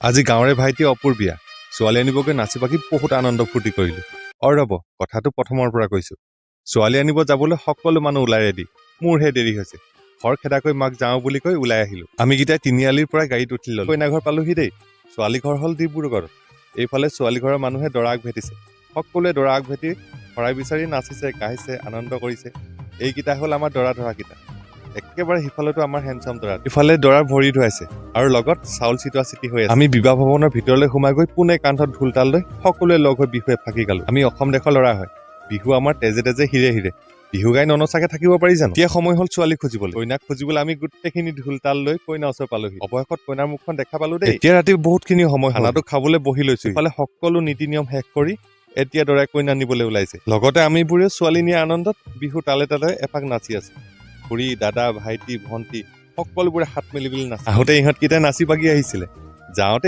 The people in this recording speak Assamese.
আজি গাঁৱৰে ভাইটি অপুৰ বিয়া। ছোৱালী আনিবগৈ নাচি বাগি বহুত আনন্দ ফূৰ্তি কৰিলোঁ। অ ৰ'ব, কথাটো প্ৰথমৰ পৰা কৈছোঁ। ছোৱালী আনিব যাবলৈ সকলো মানুহ ওলাই ৰেডি, মোৰহে দেৰি হৈছে। ঘৰ খেদাকৈ মাক যাওঁ বুলি কৈ ওলাই আহিলোঁ। আমিকেইটাই তিনিআলিৰ পৰা গাড়ীত উঠি ল'লোঁ। কইনা ঘৰ পালোহি দেই। ছোৱালী ঘৰ হ'ল ডিব্ৰুগড়ত। এইফালে ছোৱালী ঘৰৰ মানুহে দৰাক ভেটিছে। সকলোৱে দৰাক ভেটি শৰাই বিচাৰি নাচিছে, গাইছে, আনন্দ কৰিছে। এইকেইটা হ'ল আমাৰ দৰা ধৰাকেইটা। একেবাৰে সিফালেতো আমাৰ হেণ্ডচাম দৰা। ইফালে দৰাৰ ভৰি ধুৱাইছে আৰু লগত চাউল চিটোৱা চিটি হৈ আছে। আমি বিবাহ ভৱনৰ ভিতৰলৈ সোমাই গৈ পোনে কান্ধত ঢোল তাল লৈ সকলোৱে লগ হৈ বিহু এফাকি গালো। আমি অসম দেশৰ ল'ৰা হয়, বিহু আমাৰ তেজে তেজে শিৰে শিৰে। বিহু গাই ননচাকে থাকিব পাৰি জানো? এতিয়া সময় হ'ল ছোৱালী খুজিবলৈ। কইনাক খুজিবলৈ আমি গোটেইখিনি ঢোল তাল লৈ কইনা ওচৰ পালোহি। অৱশেষত কইনাৰ মুখখন দেখা পালো দেই। এতিয়া ৰাতি বহুতখিনি সময়, খানাটো খাবলৈ বহি লৈছো। ইফালে সকলো নীতি নিয়ম শেষ কৰি এতিয়া দৰাই কইনা নিবলৈ ওলাইছে। লগতে আমিবোৰে ছোৱালী নিয়াৰ আনন্দত বিহু তালে তালে এপাক নাচি আছো। খুৰী, দাদা, ভাইটি, ভণ্টি সকলোবোৰে হাত মেলি মেলি নাচি। আহোঁতে ইহঁতকেইটাই নাচি বাগি আহিছিলে, যাওঁতে